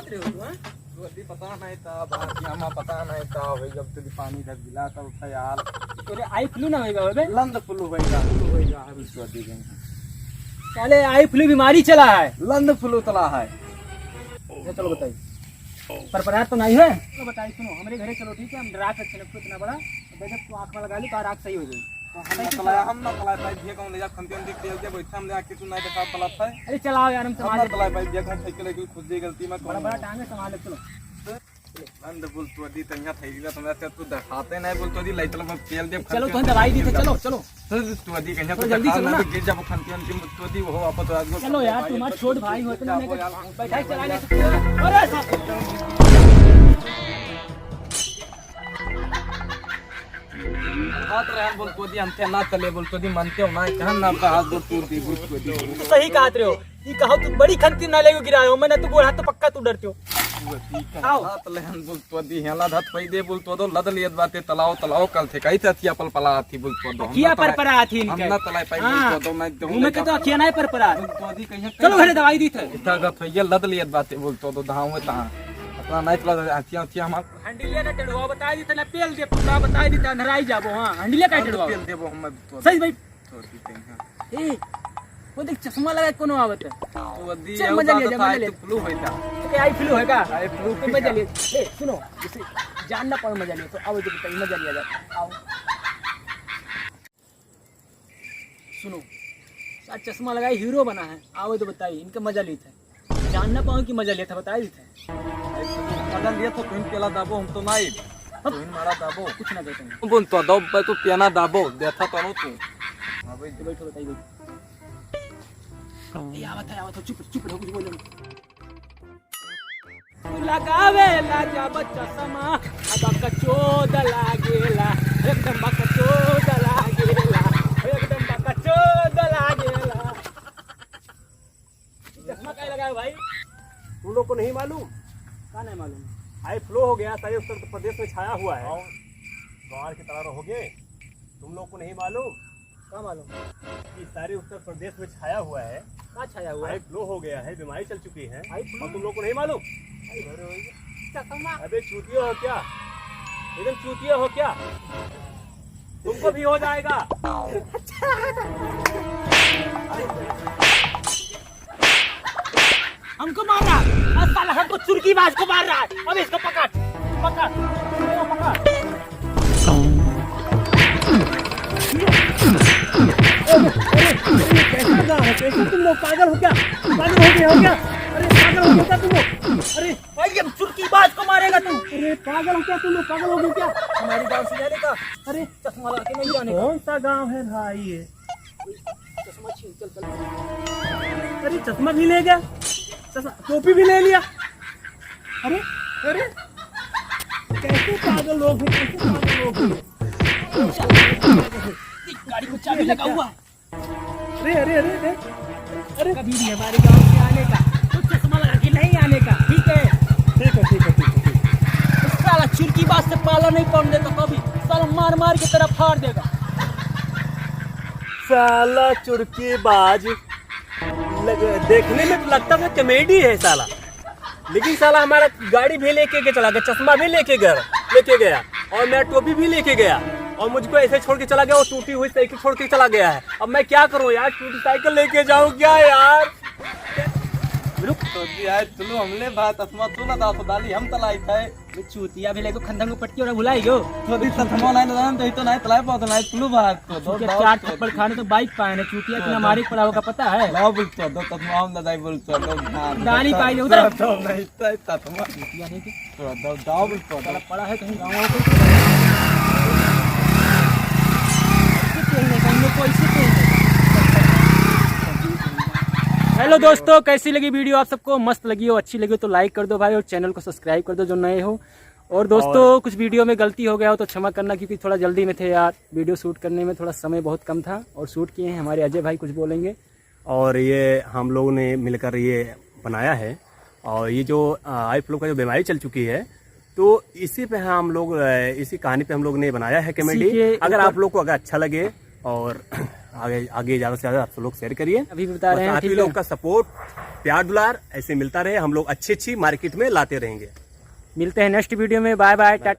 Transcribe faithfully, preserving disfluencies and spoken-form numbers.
अरे हुआ? तो अभी पता नहीं था, बाकी हमें पता नहीं था भाई, जब तुझे पानी धर दिला तब था यार। तोरे आई फ्लू ना होएगा बे? लंद फ्लू होएगा। फ्लू होएगा। अभी तो अभी गए। साले आई फ्लू बीमारी चला है। लंद फ्लू चला है। अच्छा, चलो बताइए। पर परात तो नहीं है? चलो बताइए, सुनो, हमारे घरे चलो, ठीक है? हम डरा के रखे ना, इतना बड़ा, तो गजब तू आँख में लगा ली, तो आँख सही हो जाएगी। तो हम ना तलाए, हम ना तलाए पाइप, ये कौन ले जा, खंती हम देख के बैठे, हम ले आके तू नहीं देखा तलाब है। अरे चलाओ यार, हम हम संभाल ना लेते तलाए हैं। पाइप, ये कौन फेंक के लेके खुद दे गलती में बड़ा कौन बड़ा है? टांगे संभाल ले, चलो। बंद बोल तू अदी, तनिया थैली ला, तुमरा से तू दिखाते नहीं बोल तू अदी, लाइट ला पेल दे, चलो, खंती तुम हम दवाई दी थे, चलो, चलो। तो तू अदी कहीं चलो, तो जल्दी दिखा चलो ना, ना। तो गिर जाबो खंती अंतिम तू अदी, वो वापस आ जाओ। चलो यार, तुम्हारा छोट भाई हो, इतना नहीं कर, बैठा ही चला ले। अरे साहब। हाथ रहन बोल तू अदी, हमसे ना चले बोल तू अदी, मानते हो ना, कहाँ ना आपका हाथ बोल तू अदी, बोल तू अदी। तू सही कहत रहे हो। ई कहो तू बड़ी खंती ना लेगो गिरायो, मैंने तू गोड़ हाथ तो पक्का तू डरते हो। वो ठीक है। आओ। हाथ लेहन बोल तो दी, हेला धत पई दे बोल तो दो, लद लियत बाते तलाव, तलाव कल थे, कही थे अथिया पल पला आथी बोल तो दो। हम अथिया ना पर तलाए, परा आथी हम इनके। ना तलाए पाई हाँ। बोल तो दो, ना दो, घूमे ना के तो दो। अखिया नहीं पर परा। बोल तो दी कहीं चलो घरे दवाई दी थे। इतना गत होइए, लद लियत बाते बोल तो दो, धावे तहाँ। अपना नहीं तला अथिया, अथिया हमार। हंडिलिया ना टेढ़वा बताई दी थे, ना पेल दे, पूरा बताई दी थे, अंधराई जाबो, हाँ, हंडिलिया का हम टेढ़वा। पेल देबो हम तो। सही भाई। छोड़ दी तैं, हाँ। ए, वो देख, चश्मा लगा के कोनो आवत है। तो वो दी चल, आऊ मजा लिया दादा जा, था, मजा आई लिया। तो फ्लू होई था। तो क्या आई फ्लू है का? आई फ्लू तो मजा लिया। ए, सुनो, जैसे जान ना पावे मजा लिया, तो आओ, जो बताइए, मजा लिया जाए। आओ। सुनो, सार चश्मा लगाई हीरो बना है, आओ तो बताइए, इनका मजा लेता है। जान ना पावे कि मजा लेता, बताई देता है। मजा लिया तो तुम पेला दाबो, हम तो ना आइब। अब तुम मारा दाबो। कुछ ना कहते हैं। बोल तो दो, मैं तो पियाना दाबो, देखा तो तू। हाँ भाई। तो बैठो, बताइए, बैठो। ए, आवत है, आवत है, चुप, चुप रहो, कुछ बोलो नहीं। तू लगावेला जब चश्मा, अब बकचोद लागेला, एकदम बकचोद लागेला, एकदम बकचोद लागेला। चश्मा काहे लगाए भाई? तुम लोग को नहीं मालूम? का नहीं मालूम? हाई फ्लो हो गया, सारे उत्तर प्रदेश में छाया हुआ है। और बाहर की तरह रहोगे? तुम लोग को नहीं मालूम? का मालूम? कि सारे उत्तर प्रदेश में छाया हुआ है। का छाया हुआ है? हाई फ्लो हो गया है, बीमारी चल चुकी है। हाई फ्लो? और तुम लोग को नहीं मालूम? चश्मा। अबे चूतिया हो क्या? एकदम चूतिया हो क्या? तुमको भी हो जाएगा। हमको मार रहा है। और साला हमको चुरकीबाज को मार रहा है। अब इसको पकड़, पकड़, पकड़। अरे, अरे, अरे, कैसा गाँव है? कैसे तुम लोग पागल हो क्या? पागल हो गए हो क्या? अरे, पागल हो गए क्या तुम लोग? अरे, भाई, अब चुरकीबाज को मारेगा तू। अरे, पागल हो क्या तुम लोग? पागल हो गए क्या? हमारी गाँव से जाने का? अरे, चश्मा लगा के नहीं जाने का। कौन सा गाँव है भाई ये? चश्मा छीन, चल, चल। अरे, चश्मा भी ले गया, चश्मा, टोपी भी ले लिया। अरे, अरे, कैसे पागल लोग हैं, कैसे पागल लोग हैं। गाड़ी को चाबी लगा हुआ है। अरे, अरे, अरे, अरे, अरे। कभी भी हमारे गांव से आने का, तो चश्मा लगा के नहीं आने का, ठीक है? ठीक है, ठीक है, ठीक है, ठीक है। साला चुरकीबाज से पाला नहीं पड़ने देता कभी, साला मार मार के तेरा फाड़ देगा। साला चुरकीबाज, लग-, देखने में तो लगता था कॉमेडी है साला, लेकिन साला हमारा गाड़ी भी लेके के चला गया, चश्मा भी लेके गया, लेके गया, और मेरा टोपी भी लेके गया, और मुझको ऐसे छोड़ के चला गया, वो टूटी हुई साइकिल छोड़ के चला गया है। अब मैं क्या करूँ यार, टूटी साइकिल लेके जाऊँ क्या यार? रुक तो जी, आज तुलू हमले बात असमा तू ना दास डाली, हम तलाई थे। ये चूतिया भी लेके खंधन को पटकी और भुलाई गयो। तो दी सतमो नहीं ना, तो ही तो नहीं तलाई, बहुत नहीं तुलू बात को दो, चूतिया दो, चार दो। थप्पड़ खाने तो बाइक पाए ना, चूतिया इतना मारे पड़ा होगा पता है? लाओ बोल तो दो, तब हम ना दाई बोल तो दो, हाँ, दानी तो, पाई उधर। तो, तो नहीं, तो, तो, तो, चूतिया नहीं के। तो दो, दो बोल तो दो। पड़ा है कहीं गाँव को। हेलो दोस्तों, कैसी लगी वीडियो आप सबको? मस्त लगी हो, अच्छी लगी हो तो लाइक कर दो भाई, और चैनल को सब्सक्राइब कर दो जो नए हो। और दोस्तों, और कुछ वीडियो में गलती हो गया हो तो क्षमा करना, क्योंकि थोड़ा जल्दी में थे यार, वीडियो शूट करने में थोड़ा समय बहुत कम था और शूट किए हैं। हमारे अजय भाई कुछ बोलेंगे। और ये हम लोगों ने मिलकर ये बनाया है। और ये जो, अ, आई फ्लू का जो बीमारी चल चुकी है, तो इसी पे हम लोग, अ, इसी कहानी पे हम लोग ने बनाया है कॉमेडी। इसी के अगर ऊपर आप लोग को अगर अच्छा लगे और आगे, आगे ज़्यादा से ज़्यादा आप लोग शेयर करिए। अभी भी बता बस रहे हैं, आप ही ठीक है? लोग का सपोर्ट प्यार दुलार ऐसे मिलता रहे, हम लोग अच्छी अच्छी मार्केट में लाते रहेंगे। मिलते हैं नेक्स्ट वीडियो में, बाय बाय, टाटा।